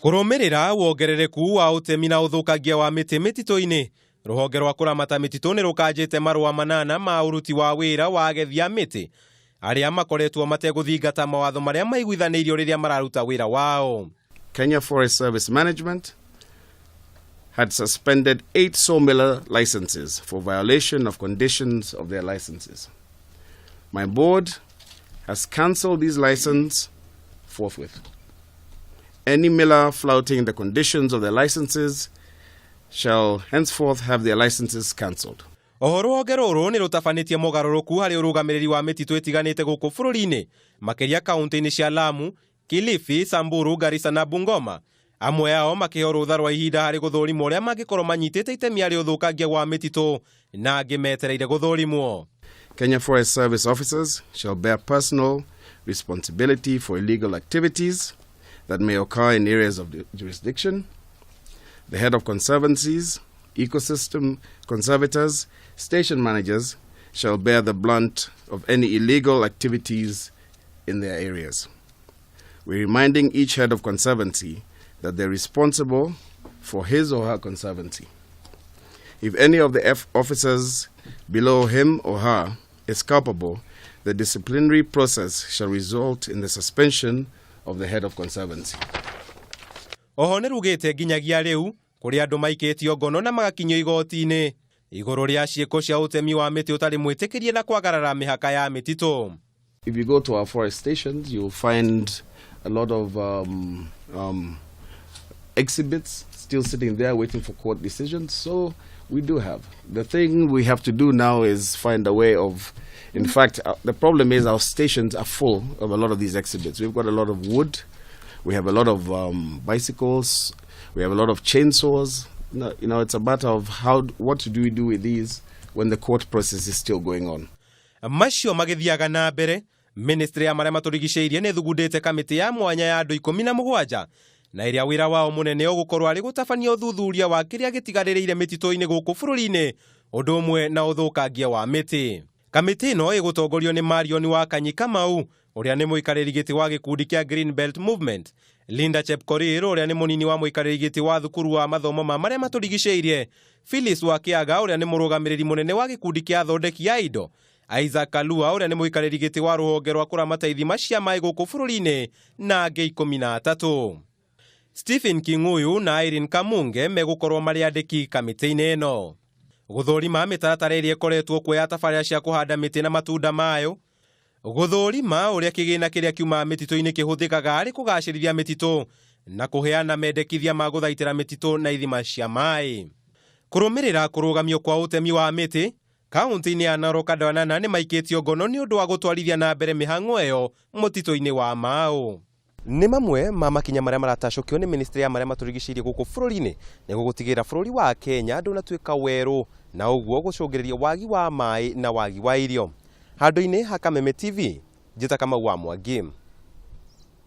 Kũrũmĩrĩra wongerereku wa ũtemi na ũthũkangia wa mĩtĩ mĩtitũ-inĩ, rũhonge rwa kũramata mĩtitũ nĩ rũkanjĩte marũa manana ma ũruti wa wĩra wa agethi a mĩtĩ arĩa makoretwo mategũthingata mawatho marĩa maiguithanĩirio rĩrĩa mararuta wĩra wao. Kenya Forest Service Management had suspended 8 sawmiller licenses for violation of conditions of their licenses. My board has cancelled these licenses forthwith. Any miller flouting the conditions of their licenses shall henceforth have their licenses cancelled. Oho rũhonge rũrũ nĩ rũtabanĩtie mogarũrũku harĩ ũrũgamĩrĩri wa mĩtitũ ĩtiganĩte gũkũ bũrũri-inĩ, makĩria kaunti-inĩ cia Lamu, Kilifi, Samburu, Garissa na Bungoma. Amwe ao makĩheo rũtha rwa ihinda harĩ gũthũrimwo ũrĩa mangĩkorwo manyitĩte itemi harĩ ũthũkangia wa mĩtitũ na angĩ metereire gũthũrimwo. Kenya Forest Service officers shall bear personal responsibility for illegal activities that may occur in areas of jurisdiction. The head of conservancies, ecosystem conservators, station managers shall bear the brunt of any illegal activities in their areas. We're reminding each head of conservancy that they're responsible for his or her conservancy. If any of the F officers below him or her is culpable, the disciplinary process shall result in the suspension of the head of conservancy. Oho nĩ rugĩte nginyagia rĩu kũrĩ andũ maikĩtio ngono na magakinyio igoti-inĩ igũrũ rĩa ciĩko cia ũtemi wa mĩtĩ ũtarĩ mwĩtĩkĩrie na kwagarara mĩhaka ya mĩtitũ. If you go to our forest stations, you'll find a lot of exhibits still sitting there waiting for court decisions. So we do have. The thing we have to do now is find a way of, in fact, the problem is our stations are full of a lot of these exhibits. We've got a lot of wood, we have a lot of bicycles, we have a lot of chainsaws. It's a matter of what do we do with these when the court process is still going on. Macio magĩthiaga na mbere, ministry ya marĩa matũrigicĩirie nĩ thugundĩte kamĩtĩ ya mwanya ya andũ 17 na ĩrĩa wĩra wao mũnene ũgũkorwo arĩ gũtabania ũthuthuria wa kĩrĩa gĩtigarĩrĩire mĩtitũ-inĩ gũkũ bũrũri-inĩ, ũndũ ũmwe na ũthũkangia wa mĩtĩ. Kamĩtĩ ĩno ĩgũtongorio nĩ Marion wa Kanyi Kamau, ũrĩa nĩ mũikarĩri gĩtĩ wa gĩkundi kĩa Green Belt Movement, Linda Chepkorir, ũrĩa nĩ mũnini wa mũikarĩri gĩtĩ wa thukuru wa mathomo ma marĩa matũrigicĩirie, Phyllis wa Kĩaga, ũrĩa nĩ mũrũgamĩrĩri mũnene wa gĩkundi kĩa athondeki a indo, Isaac Kalua, ũrĩa nĩ mũikarĩri gĩtĩ wa rũhonge rwa kũramata ithima cia maĩ gũkũ bũrũri-inĩ, na angĩ 13. Stephen King'uyu na Irene Kamunge megũkorwo marĩ andĩki kamĩtĩ-inĩ ĩno. Gũthũrima mĩtaratara ĩrĩa ĩkoretwo kuo ya tabarĩra cia kũhanda mĩtĩ na matunda mayo, gũthũrima ũrĩa kĩgĩna kĩrĩa kiumaga mĩtitũ-inĩ kĩhũthĩkaga harĩ kũgacĩrithia mĩtitũ na kũheana mendekithia ma gũthaitĩra mĩtitũ na ithima cia maĩ. Kũrũmĩrĩra kũrũgamio kwa ũtemi wa mĩtĩ kaunti-inĩ ya Narok, andũ anana nĩ maikĩtio ngono nĩ ũndũ wa gũtwarithia na mbere mĩhang'o ĩyo mũtitũ-inĩ wa Mau. Nĩ mamwe ma makinya marĩa maratacũkio nĩ ministry ya marĩa matũrigicĩirie gũkũ bũrũri-inĩ nĩguo gũtigĩrĩra bũrũri wa Kenya ndũnatuĩka werũ na ũguo gũcũngĩrĩria wagi wa maĩ na wagi wa irio. Handũ-inĩ ha Kameme TV, njĩta Kamau wa Mwangi.